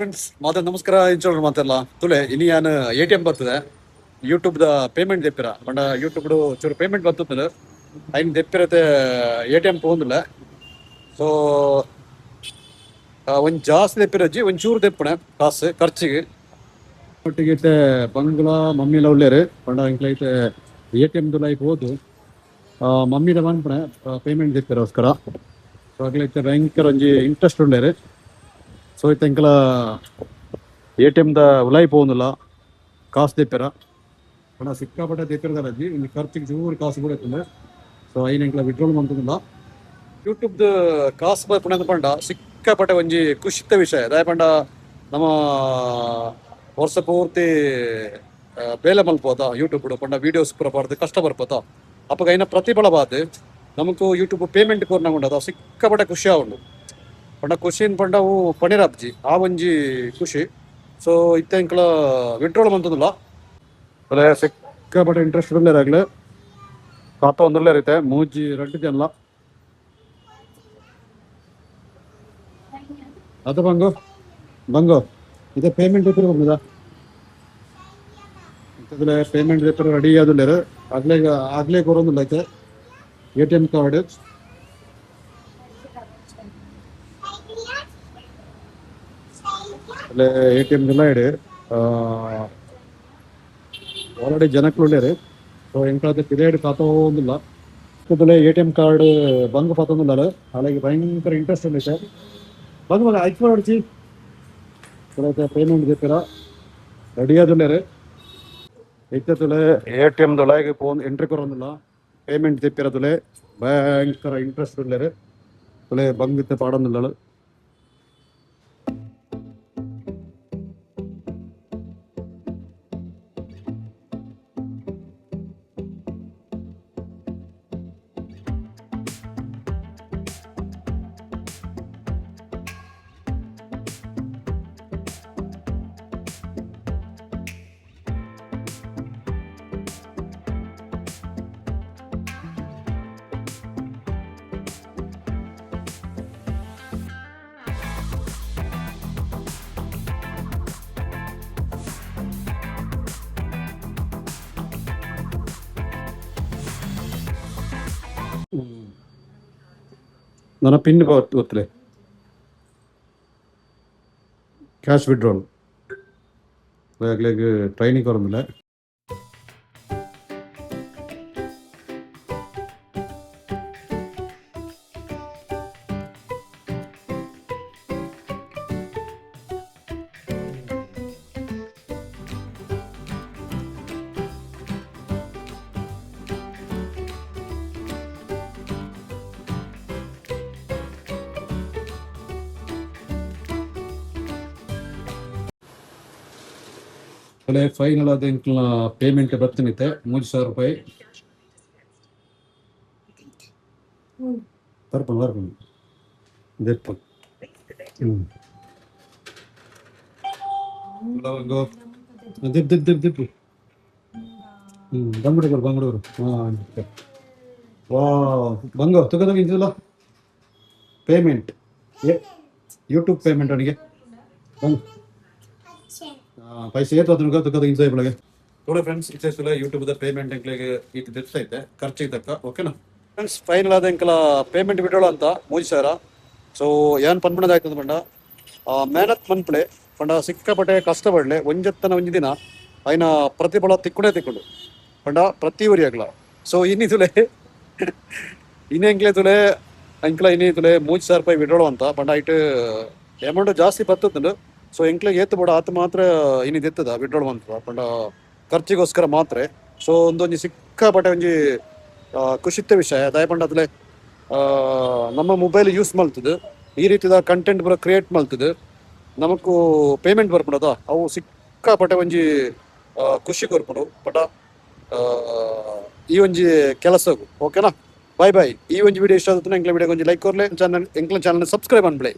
Friends, ಮಾತ ನಮಸ್ಕಾರ. ಇಂಚೋಳು ಮಾತೆಲ್ಲ ತುಲೆ. ಇನಿ ಯಾನ್ ಎಟಿಎಂ ಬರ್ತದೆ, ಯೂಟ್ಯೂಬ್ ದ ಪೇಮೆಂಟ್ ದೆಪ್ಪಿರ. ಪಂಡ ಯೂಟ್ಯೂಬ್ ಚೂರು ಪೇಮೆಂಟ್ ಬರ್ತದೆ, ಐನ್ ದೆಪ್ಪಿರತೆ ಎಟಿಎಂ ಪೋಂದಿಲ್ಲ. ಸೊ ಒಂಜಿ ಜಾಸ್ತಿ ದೆಪ್ಪಿರಜ್ಜಿ, ಒಂಚೂರು ದೆಪ್ಪಣೆ ಕಾಸು ಖರ್ಚಿಗೆ. ಒಟ್ಟಿಗೆ ಇತ್ತೆ ಬಂಗ್ಲಾ ಮಮ್ಮಿಲ ಉಳ್ಳೇರು. ಪಂಡ ಎಂಕ್ಲ ಇತ್ತೆ ಎಟಿಎಂ ದುಲಾಯಿ ಪೋದು ಮಮ್ಮಿದ ಪನ್ಪಣೆ ಪೇಮೆಂಟ್ ದೆಪ್ಪಿರೋಸ್ಕರ. ಸೊ ಅಗ್ಲ ಇತ್ತೆ ಭಯಂಕರ ಒಂಜಿ ಇಂಟ್ರೆಸ್ಟ್ ಉಳ್ಳೇರು. ಸೊ ಇತ್ತೆ ಎಂಕಲ ಎಟಿಎಂ ದ ಉಲಾಯಿ ಪೋವೊಂದುಲ್ಲ, ಕಾಸು ದೆಪ್ಪೆರ. ಪಂಡ ಸಿಕ್ಕಾಪಟ್ಟೆ ದೆಪ್ಪಿರದಲ್ಲಜ್ಜಿ, ಇಲ್ಲಿ ಖರ್ಚಿಗೆ ಚೂರು ಕಾಸು ಕೂಡ ಇತ್ತುಂಡು. ಸೊ ಐನ್ ಎಂಕಲ ವಿಡ್ರೋಲ್ ಮಂತುಂದುಲ್ಲ. ಯೂಟ್ಯೂಬ್ ದ ಕಾಸು ಬರ್ಪುನ ಪಂಡ ಸಿಕ್ಕಾಪಟ್ಟೆ ಒಂಜಿ ಖುಷಿತ ವಿಷಯ. ದಾಯೆ ಪಂಡ ನಮ್ಮ ವರ್ಷ ಪೂರ್ತಿ ಬೇಲೆ ಮಲ್ಪೋದ ಯೂಟ್ಯೂಬ್ ಪಂಡ ವೀಡಿಯೋಸ್ ಪೂರ ಪಾಡ್ದು ಕಷ್ಟ ಬರ್ಪೋದ. ಅಪಗ ಐನ ಪ್ರತಿಫಲ ಬಾದ್ ನಮಕ್ ಯೂಟ್ಯೂಬ್ ಪೇಮೆಂಟ್ ಕೊರ್ನಗ ಉಂಡು, ಅದು ಸಿಕ್ಕಾಪಟ್ಟೆ ಖುಷಿ ಆವುಂಡು. ಪಂಡ ಖುಷಿನ್ ಪಂಡ ಅವು ಪಣಿರಾಬ್ಜಿ, ಆ ಒಂಜಿ ಖುಷಿ. ಸೊ ಇತ್ತೆ ಎಂಕಲ ವಿಡ್ರೋಲ್ ಮಂತುಂದುಲ್ಲ. ಅದೇ ಸಿಕ್ಕಾಪಟ್ಟೆ ಇಂಟ್ರೆಸ್ಟ್ ಉಲ್ಲೆರ್. ಕಾತ ಒಂದುಲ್ಲೆರ್ ಇತ್ತೆ ಮೂಜಿ ರಡ್ಡ್ ಜನಲ. ಅದು ಬಂಗು ಬಂಗು ಇದೆ ಪೇಮೆಂಟ್ ಇತ್ತು ಬಂದದ. ಪೇಮೆಂಟ್ ಇತ್ತು, ರೆಡಿ ಆದುಲ್ಲೆರ್. ಆಗ್ಲೇ ಆಗ್ಲೇ ಕೊರೊಂದುಲ್ಲ ಐತೆ ಎಟಿಎಂ ಕಾರ್ಡ್. ಅಲ್ಲೇ ಎಟಿಎಂ ಎಲ್ಲ ಇಡೆ ಆಲ್ರೆಡಿ ಜನಕ್ಲು ಉಲ್ಲೆರ್. ಸೊ ಎಂಕಲಾದ ಪಿರಿಯಡ್ ಕಾತೋಂದುಲ್ಲ. ಎಟಿಎಂ ಕಾರ್ಡ್ ಬಂಗ್ ಪಾತೊಂದುಲ್ಲ. ಅಲೆಗ್ ಭಯಂಕರ ಇಂಟ್ರೆಸ್ಟ್ ಉಂಡು. ಸರ್, ಬಂಗ್ ಬಂಗ ಐಕ್ ಹೊಡ್ಚಿ. ಪೇಮೆಂಟ್ ದೆಪ್ಪೆರ ರೆಡಿ ಆದುಲ್ಲೆರ್. ಇತ್ತೆ ತುಲೆ ಎಟಿಎಂ ದೊಳಗೆ ಫೋನ್ ಎಂಟ್ರಿ ಕೊರೊಂದುಲ್ಲ. ಪೇಮೆಂಟ್ ದೆಪ್ಪಿರ ತುಲೆ, ಭಯಂಕರ ಇಂಟ್ರೆಸ್ಟ್ ಉಲ್ಲೆರ್. ತುಲೆ ಬಂಗ್ ಇತ್ತೆ ಪಾಡೊಂದುಲ್ಲಲ್. ನನ್ನ ಪಿನ್ ಗೊತ್ತಲೆ. ಕ್ಯಾಶ್ ವಿಡ್ರಾಲ್ ಅಗ್ಲೆಗ್ ಟ್ರೈನಿಂಗ್ ಕೊರೊಂದುಲ್ಲೆ. ಅಲ್ಲೇ ಫೈನಲ್ ಆದ ಎಂಕ್ಲ ಪೇಮೆಂಟ್ ಬತ್ತಿನಿತ್ತೆ, 3000 ರೂಪಾಯಿ. ಬರ್ಪುಂಡು ಬರ್ಪುಂಡು ದೆಪ್ಪು. ದಿಪ್ ದಿಪ್ ದಿಪ್ ದಿಪ್ಪು. ಬಂಗುಡು ಬರು, ಬಂಗುಡು ಬರು. ಹಾಂ, ವಾ ಬಂಗು ತುಗ ಇಂಚಿಲ್ಲ payment, YouTube payment ಅವನಿಗೆ. ಬಂಗ್ ಪೈಸೆ ಏತು ಅದನ್ನು ತುಗ ಇಂಜಾಯ್ ಬೆಳಗ್ಗೆ ನೋಡಿ. ಫ್ರೆಂಡ್ಸ್, ಇತ್ತೆ ಯೂಟ್ಯೂಬ್ ದ ಪೇಮೆಂಟ್ ಎಂಕ್ಲೆಗ್ ಈತ್ ದೆತ್ತ್ ಐತೆ ಖರ್ಚಿಗೆ ತಕ್ಕ. ಓಕೆನಾ ಫ್ರೆಂಡ್ಸ್? ಫೈನಲ್ ಆದ ಎಂಕಲ ಪೇಮೆಂಟ್ ಬಿಡೋಳ ಅಂತ 3000. ಸೊ ಏನ್ ಪನ್ಪುಣದ ಆಯ್ತದ ಪಂಡ, ಮೇಹನತ್ ಮನ್ಪುಲೆ ಪಂಡ ಸಿಕ್ಕಾಪಟ್ಟೆ ಕಷ್ಟ ಪಡ್ಲೆ. ಒಂಜತ್ತನ ಒಂಜಿ ದಿನ ಐನ ಪ್ರತಿಫಲ ತಿಕ್ಕುಂಡೇ ತಿಕ್ಕುಂಡು ಪಂಡ ಪ್ರತಿ ಒರಿ ಆಗ್ಲ. ಸೊ ಇನ್ನಿ ತುಲೆ ಇನ್ನು ಎಂಕ್ಲೆ ತುಲೆ ಎಂಕ್ಲ ಇನ್ನಿ ತುಲೆ 3000 ರೂಪಾಯಿ ಬಿಡೋಳು ಅಂತ. ಪಂಡ ಐಟ್ ಅಮೌಂಟ್ ಜಾಸ್ತಿ ಬತ್ತುಂಡು. ಸೊ ಎಂಕ್ಲೆಗ್ ಏತ್ ಬೋಡ ಆತ್ ಮಾತ್ರ ಇನಿ ದೆತ್ತದ ವಿಡ್ರೋಲ್ ಮಂತದ, ಪಂಡ ಖರ್ಚಿಗೋಸ್ಕರ ಮಾತ್ರ. ಸೊ ಒಂದೊಂಜಿ ಸಿಕ್ಕಾಪಟ್ಟೆ ಒಂಜಿ ಖುಷಿತ್ತ ವಿಷಯ. ದಾಯೆ ಪಂಡ ಅದ್ಲೆ ನಮ್ಮ ಮೊಬೈಲ್ ಯೂಸ್ ಮಲ್ತದು ಈ ರೀತಿದ ಕಂಟೆಂಟ್ ಪೂರ ಕ್ರಿಯೇಟ್ ಮಲ್ತದು ನಮಕ್ ಪೇಮೆಂಟ್ ಬರ್ಪುಂಡದ, ಅವು ಸಿಕ್ಕಾಪಟ್ಟೆ ಒಂಜಿ ಖುಷಿ ಕೊರ್ಪುಂಡು. ಪಂಡ ಈ ಒಂಜಿ ಕೆಲಸಗು. ಓಕೆನಾ? Bye bye. ಈ ಒಂಜಿ ವಿಡಿಯೋ ಇಷ್ಟ ಆದ್ರೆ ಎಂಕ್ಲ ವಿಡಿಯೋ ಒಂಜಿ ಲೈಕ್ ಕೊರ್ಲೆ, ಚಾನಲ್ ಎಂಕ್ಲ ಚಾನಲ್ ಸಬ್ಸ್ಕ್ರೈಬ್ ಅನ್ಬಿಡಿ.